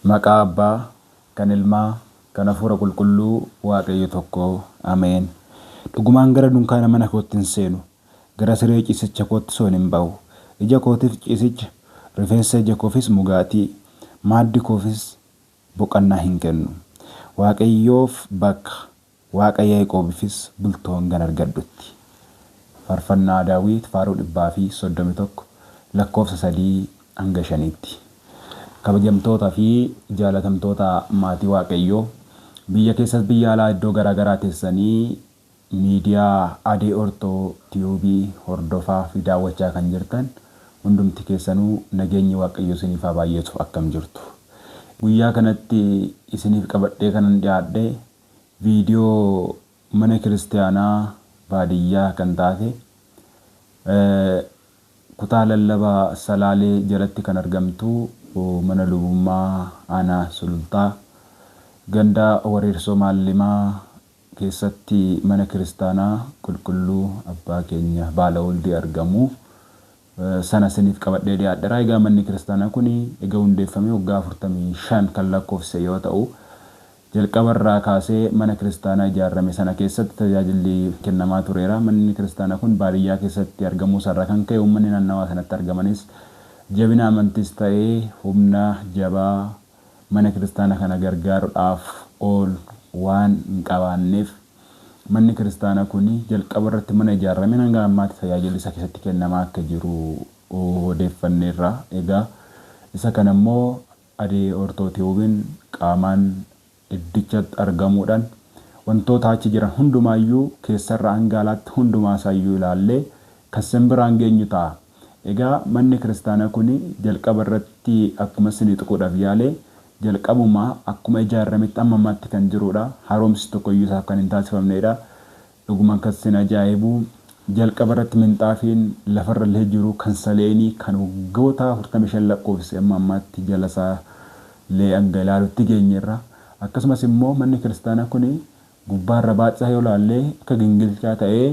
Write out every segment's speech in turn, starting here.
Maqaa Abbaa, kan Ilmaa, kan Hafuura Qulqulluu Waaqayyo tokko. Ameen. Dhugumaan gara dunkaana mana kootti hin seenu, gara siree ciisicha koottis ol hin ba'u. Ija kootiif ciisicha, rifeensa ija koofis mugaatii, maaddi koofis boqannaa hin kennu. Waaqayyoof bakka, Waaqa Yaaqoobiifis bultoo hangan argadhutti. Faarfannaa Daawit Faaruu 131 lakkoofsa 3 hanga 5tti. Kabajamtoota fi jaalatamtoota maatii Waaqayyoo, biyya keessas biyya alaa iddoo garaagaraa teessanii miidiyaa Adee Ortoo Tiyuubii hordofaa fi daawwachaa kan jirtan hundumti keessanuu, nageenyi Waaqayyoo isiniif haa baay'atu. Akkam jirtu? Guyyaa kanatti isiniif qabadhee kanan dhiyaadhe viidiyoo mana kiristaanaa baadiyyaa kan taate, kutaa lallabaa Salaalee jalatti kan argamtu, mana lubummaa aanaa Sulultaa, ganda Wareersoo Maallimaa keessatti mana kiristaanaa qulqulluu abbaa keenya Baalawuldii argamu sana isiniif qabadhee dhiyaadheera. Egaa manni kiristaanaa kun egaa hundeeffamee waggaa 45 kan lakkoofse yoo ta'u, jalqabarraa kaasee mana kiristaanaa ijaarame sana keessatti tajaajilli kennamaa tureera. Manni kiristaanaa kun baadiyyaa keessatti argamuu isaarraa kan ka'e, uummanni naannawaa sanatti argamanis jabina amantiis ta'ee humna jabaa mana kiristaanaa kana gargaaruudhaaf oolu waan hin qabaanneef, manni kiristaanaa kun jalqaba irratti mana ijaarame hanga ammaatti tajaajilli isa keessatti kennamaa akka jiru odeeffanneerra. Egaa isa kana immoo Adee Ortoo Tiyuubiin qaamaan iddichatti argamuudhaan wantoota achi jiran hundumaayyuu keessarraa hanga alaatti hundumaa isaayyuu ilaallee kan simbiraan geenyu ta'a. Egaa manni kiristaanaa kun jalqaba irratti akkuma isinii tuquudhaaf yaale, jalqabuma akkuma ijaarametti amma ammaatti kan jirudha. Haaromsi tokkoyyuu isaaf kan hin taasifamnedha. Dhuguma kan isin ajaa'ibu, jalqaba irratti minxaafiin lafarra illee jiru kan saleenii kan waggoota 45 lakkoofse amma ammaatti jala isaa illee hanga ilaalutti geenyerra. Akkasumas immoo manni kiristaanaa kun gubbaarra baatsaa yoo ilaalle akka gingilchaa ta'ee,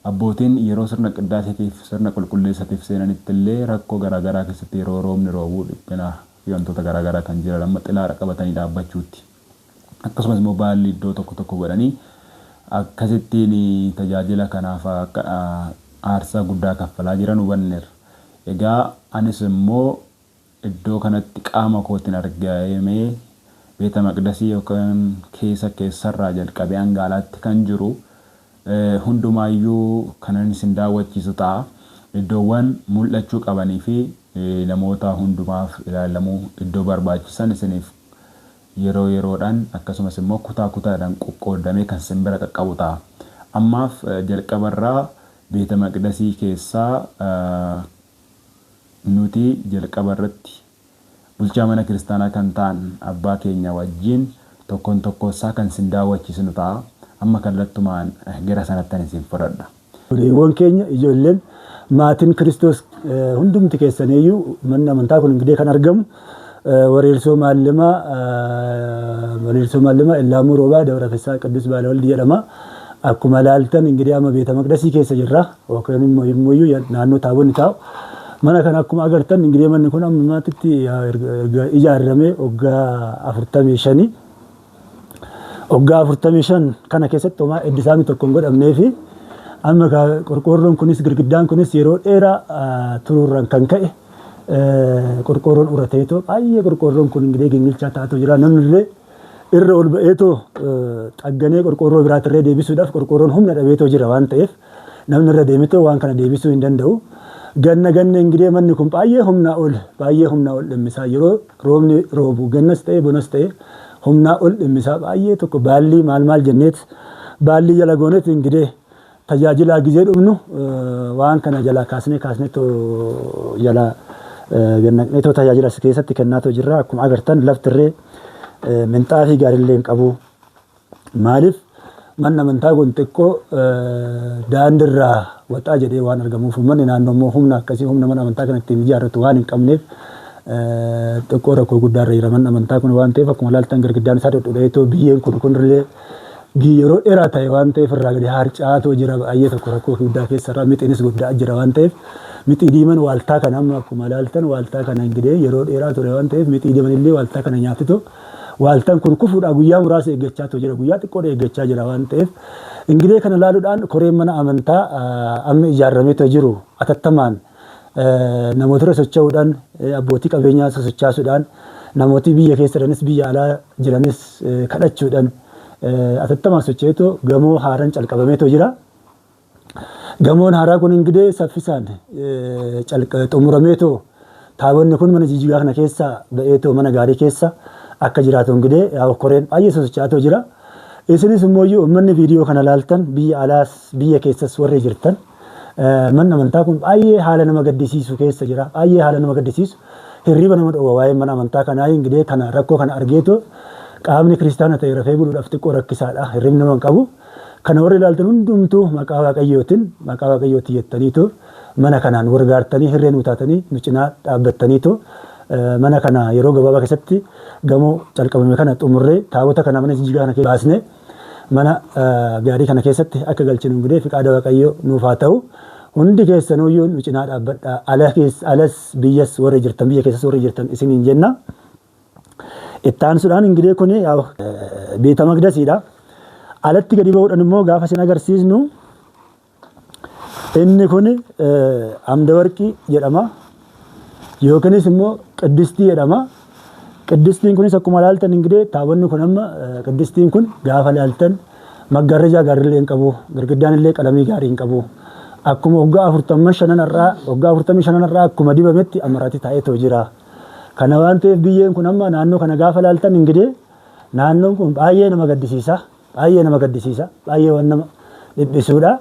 abbootiin yeroo sirna qiddaaseetiif, sirna qulqulleessatiif seenanitti illee rakkoo garaagaraa keessatti, yeroo roobni roobuu dhiphina fi wantoota garaagaraa kan jiran amma xilaadha qabatanii dhaabbachuutti. Akkasumas immoo baalli iddoo tokko tokko godhanii akkasittiin tajaajila kanaaf akka aarsaa guddaa kaffalaa jiran hubanneerra. Egaa anis immoo iddoo kanatti qaama kootiin argamee beeta maqdasii yookaan keessa keessarraa jalqabee hanga alaatti kan jiru hundumaayyuu kanan isin daawwachiisu ta'a. Iddoowwan mul'achuu qabanii fi namoota hundumaaf ilaalamuu iddoo barbaachisan isiniif yeroo yeroodhaan, akkasumas immoo kutaa kutaadhaan qoqqoodamee kan simbira qaqqabu ta'a. Ammaaf jalqabarraa beeta maqdasii keessaa nuti jalqaba irratti bulchaa mana kiristaanaa kan ta'an abbaa keenya wajjin tokkoon tokkosaa kan isin daawwachiisnu ta'a. Amma kallattumaan gara sanattan isin fudhadha. Obboleewwan keenya, ijoolleen, maatiin Kiristoos hundumti keessaniiyyuu, manni amantaa kun ingilee kan argamu Wareersoo Maallimaa, Wareersoo Maallimaa Illaamuu Roobaa, Dabra Fessaa Qiddus Baalawaldi jedhama. Akkuma ilaaltan ingilee amma beeta maqdasii keessa jirra, yookaan immoo naannoo taabonni taa'u. Mana kana akkuma agartan ingilee manni kun amma maatitti ijaarame waggaa 45. Waggaa 45 kana keessatti homaa eddisaamni tokko hin godhamnee fi amma qorqoorroon kunis, girgiddaan kunis yeroo dheeraa turuurraan kan ka'e qorqoorroon urateetoo, baay'ee qorqoorroon kun ingilee gingilchaa taatoo jira. Namni illee irra ol ba'eetoo xagganee qorqoorroo biraatirree deebisuudhaaf qorqoorroon humna dhabeetoo jira waan ta'eef, namni irra deemetoo waan kana deebisuu hin danda'u. Ganna ganna ingilee manni kun baay'ee humnaa ol, baay'ee humnaa ol dhimmisaa. Yeroo roobni roobu, gannas ta'e bonas ta'e, humnaa ol dhimmisaa. Baay'ee tokko baallii maal maal jenneet, baallii jala gooneet ingilee tajaajilaa gizee dhumnu waan kana jalaa kaasnee kaasneetoo jala gannaqneetoo tajaajila as keessatti kennaatoo jirra. Akkuma agartan laftirree minxaafii gaariillee hin qabu. Maaliif, manni amantaa kun xiqqoo daandirraa waxaa jedhee waan argamuuf, uummanni naannoo immoo humna akkasii, humna mana amantaa kana ittiin ijaarratu waan hin qabneef, xiqqoo rakkoo guddaarra jira manni amantaa kun waan ta'eef. Akkuma ilaaltan girgiddaan isaa dhodhodheetoo, biyyeen kun kunillee Yeroo dheeraa ta'e waan ta'eef irraa gadi harcaatoo jira. Baay'ee tokko rakkoo guddaa keessa irraa mixiinis guddaa jira waan ta'eef, mixii diiman waaltaa kana amma akkuma ilaaltan waaltaa kana ingilee yeroo dheeraa ture waan ta'eef, mixii diiman illee waaltaa kana nyaatito waaltaan kun kufuudhaa guyyaa muraasa eeggachaa jira, guyyaa xiqqoodha eeggachaa jira waan ta'eef, ingilee kana ilaaluudhaan koreen mana amantaa amma ijaarameetoo jiru atattamaan namoota irra socho'uudhaan, abbootii qabeenyaa sosochaasuudhaan, namooti biyya keessa jiranis biyya alaa jiranis kadhachuudhaan atattamaan socho'eetoo gamoo haaraan calqabameetoo jira. Gamoon haaraa kun ingilee saffisaan xumurameetoo taabonni kun mana jijjigaa kana keessa ba'eetoo mana gaarii keessa akka jiraatu ingilee koreen baay'ee sosocho'aatoo jira. Isinis immoo uummanni viidiyoo kana laaltan, biyya alaas biyya keessas warri jirtan, manni amantaa kun baay'ee haala nama gaddisiisu keessa jira. Baay'ee haala nama gaddisiisu. Hirriba nama dhowwa waa'ee mana amantaa kanaa. Ingilee kana rakkoo kana argeetoo qaamni kiristaana ta'e rafee buluudhaaf xiqqoo rakkisaadha. Hirribni nama hin qabu. Kana warri ilaaltan hundumtuu maqaa Waaqayyootiin, maqaa Waaqayyootiin jettaniitu mana kanaan gargaartanii, hirree nu taatanii, nu cinaa dhaabbattaniitu mana kana yeroo gabaabaa keessatti gamoo calqabame kana xumurree taabota kana mana jijjigaa kana keessa baasnee mana gaarii kana keessatti akka galchinu ingilee fiqaada Waaqayyoo nuuf haa ta'u. Hundi keessanuyyuu nu cinaa dhaabbadhaa. Alas biyyas warri jirtan, biyya keessas warri jirtan isiniin jenna. Itti aansuudhaan ingilee kun beeta maqdasiidha. Alatti gadi ba'uudhaan immoo gaafa isin agarsiisnu, inni kun Amda Warqii jedhama. Yookiinis immoo Qiddistii jedhama. Qiddistiin kunis akkuma ilaaltan ingilee taabonni kun amma qiddistiin kun gaafa ilaaltan maggaarrajaa gaarii hin qabu. Girgiddaan illee qalamii gaarii hin qabu. Akkuma waggaa 45 irraa, waggaa 45 irraa akkuma dibametti amaraatti taa'eetoo jira. Kana waan ta'eef biyyeen kun amma naannoo kana gaafa ilaaltan ingilee naannoon kun baay'ee nama gaddisiisa. Baay'ee nama gaddisiisa. Baay'ee waan nama dhiphisuudha.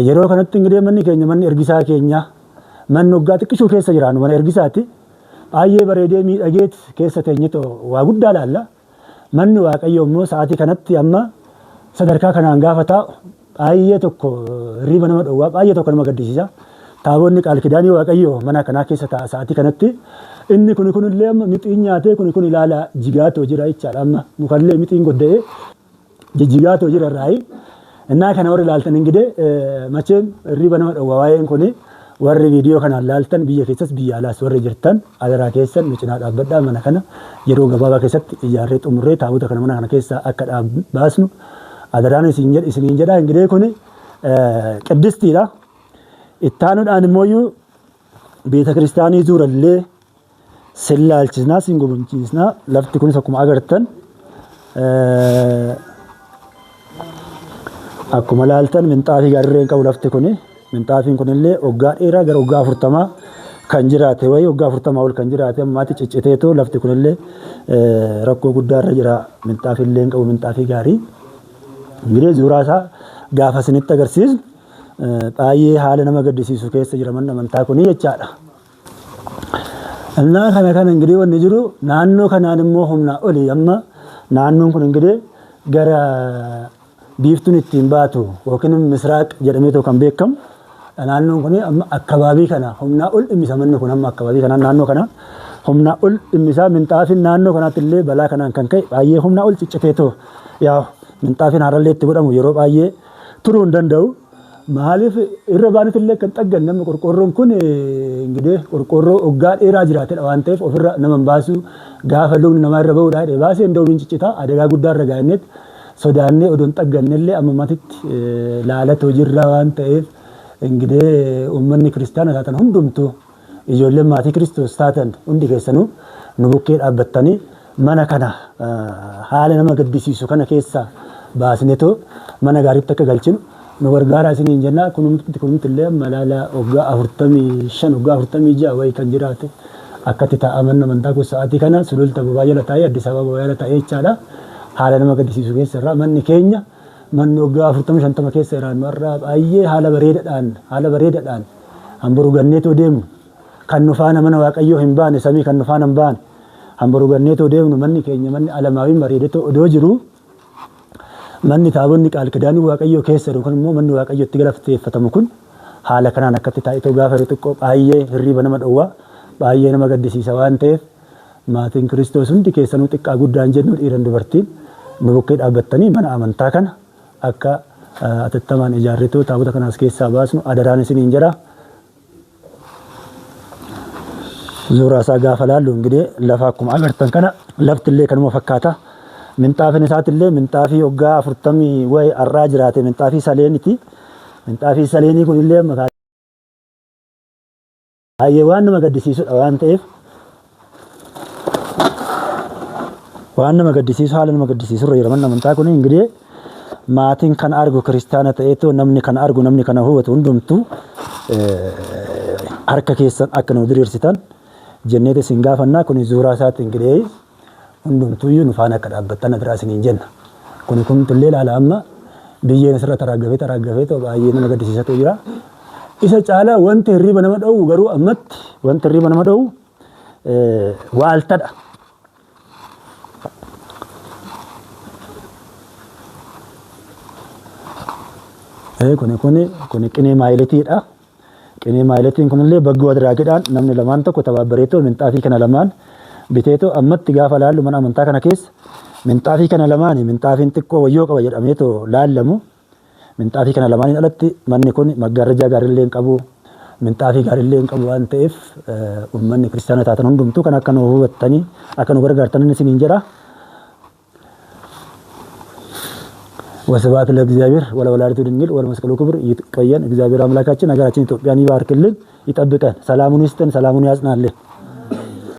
Yeroo kanatti ingilee manni keenya, manni ergisaa keenya, manni waggaa xiqqishuu keessa jiraannu mana ergisaati. Baay'ee bareedee miidhageet keessa teenyetu waa guddaa laalla. Manni Waaqayyoo immoo sa'aatii kanatti amma sadarkaa kanaan gaafa taa'u baay'ee tokko hirriba nama dhowwaa, baay'ee tokko nama gaddisiisa. Taabonni qaal kidaanii Waaqayyoo mana kanaa keessa taa'a sa'aatii kanatti. Inni kun kunillee amma mixiin nyaatee kun kun ilaala jigaatoo jira jechaadha amma mukallee mixiin godda'ee jijjigaatoo jira irraayi. Innaa kana warri ilaaltan ingidee macheen hirriba nama dhowwa waa'een kuni. Warri viidiyoo kanaan laaltan, biyya keessas biyya alaas warri jirtan, adaraa keessan nu cinaa dhaabbadhaa. Mana kana yeroo gabaabaa keessatti ijaarree xumurree taabota kana mana kana keessaa akka baasnu adaraan isiniin jedha. Ingidee kuni qiddistiidha. Ittaanuudhaan immoo beeta kiristaanii zuurallee sin laalchisnaa, sin gobonchiisnaa. Lafti kunis akkuma agartan, akkuma laaltan, minxaafii gaariirra hin qabu lafti kuni. Minxaafiin kunillee waggaa dheeraa gara waggaa 40 kan jiraate wayii, waggaa 40 ol kan jiraate ammaatti cicciteetu lafti kunillee rakkoo guddaa irra jira. Minxaafii illee hin qabu minxaafii gaarii. Ingilee suuraa isaa gaafa isinitti agarsiisnu baay'ee haala nama gaddisiisu keessa jira manni amantaa kuni jechaadha. Innaa kana ingilee wanni jiru naannoo kanaan immoo humnaa oli amma naannoon kun ingilee gara biiftuun ittiin baatu yookiin misraaq jedhameetoo kan beekamu naannoon kun amma akkabaabii kana humnaa ol dhimmisa. Manni kun amma akkabaabii kana, naannoo kana humnaa ol dhimmisaa. Minxaafiin naannoo kanaatti illee balaa kanaan kan ka'e baay'ee humnaa ol cicciteetoo yaa minxaafiin haarallee itti godhamu yeroo baay'ee turuu hin danda'u. Maaliif irra baanitti illee kan xaggan namni qorqoorroon kun ingilee qorqoorroo waggaa dheeraa jiraatedha waan ta'eef ofirra nama hin baasu. Gaafa lubni namaa irra ba'uudhaa jedhee baasee hin da'u, ciccita. Adagaa guddaa irra gaa'inneet sodaannee odoon xagganne illee amma matitti laalatoo jirra waan ta'eef, ingilee uummanni kiristaana taatan hundumtuu, ijoolleen maatii Kiristoos taatan hundi keessanuu nu bukkee dhaabbattanii mana kana haala nama gaddisiisu kana keessa baasnetoo mana gaariitti akka galchinu nu gargaaraa isiniin jenna. Kunumti illee amma ilaala, waggaa 45, waggaa 46 wayii kan jiraate akkatti taa'aa manni amantaa kun sa'aatii kana Sululta bobaa jala taa'ee, Addis Ababa bobaa jala taa'ee jechaadha. Haala nama gaddisiisu keessa irraa manni keenya, manni waggaa 40 50 keessa jiraannu har'a baay'ee haala bareedaadhaan hamboru ganneetoo deemnu, kan nu faana mana Waaqayyoo hin baane, samii kan nu faana hin baane, hamboru ganneetoo deemnu, manni keenya, manni alamaawiin bareedetoo odoo jiru, manni taabonni qaal kidaanii Waaqayyoo keessa jiru kun immoo, manni Waaqayyoo itti galateeffatamu kun haala kanaan akkatti taa'itoo gaafa yeroo xiqqoo baay'ee hirriiba nama dhowwaa, baay'ee nama gaddisiisa waan ta'eef, maatiin Kiristoos hundi keessanuu xiqqaa guddaan jennu, dhiiran dubartiin, Nu bukkee dhaabbattanii mana amantaa kana akka atattamaan ijaarretoo taabota kana as keessaa baasnu adaraan isiniin jedha. Suuraa isaa gaafa laallu ingilee lafa akkuma agartan kana lafti illee kanuma fakkaata. Minxaafin isaati illee minxaafii waggaa 40 wayi har'aa jiraate minxaafii saleeniti. Minxaafii saleenii kun illee baay'ee waan nama gaddisiisudha waan ta'eef, waan nama gaddisiisu, haala nama gaddisiisu irra jira manni amantaa kun. Ingilee maatiin kan argu kiristaana ta'eetoo, namni kan argu, namni kana hubatu hundumtuu harka keessan akka nu diriirsitan jenneeti isin gaafannaa. Kun zuuraa isaatti ingilee hundumtuuyyuu nu faana akka dhaabbattan adiraa isiniin jenna. Kuni kumtullee ilaala, amma biyyeen asirra taraaggafee taraaggafee ta'u baay'ee nama gaddisiisatu jira. Isa caalaa wanti hirriba nama dhowwu garuu ammatti wanti hirriba nama dhowwu waaltadha. Kuni qinee maayiletiidha. Qinee maayiletiin kunillee baggoo adiraagiidhaan namni lamaan tokko tabaabbareetoo minxaafii kana lamaan biteetoo, ammatti gaafa laallu mana amantaa kana keessa minxaafii kana lamaani minxaafiin xiqqoo wayyoo qaba jedhameetoo laallamu. Minxaafii kana lamaaniin alatti manni kun maggaarrajaa gaariillee hin qabu. Minxaafii gaariillee hin qabu waan ta'eef, uummanni kiristaana taatan hundumtuu kan akka nu hubattanii akka nu gargaartan isiniin jedha. ወስብሐት ለእግዚአብሔር ወለወላዲቱ ድንግል ወለመስቀሉ ክቡር። ይቆየን። እግዚአብሔር አምላካችን ሀገራችን ኢትዮጵያን ይባርክልን፣ ይጠብቀን፣ ሰላሙን ይስጠን፣ ሰላሙን ያጽናልን።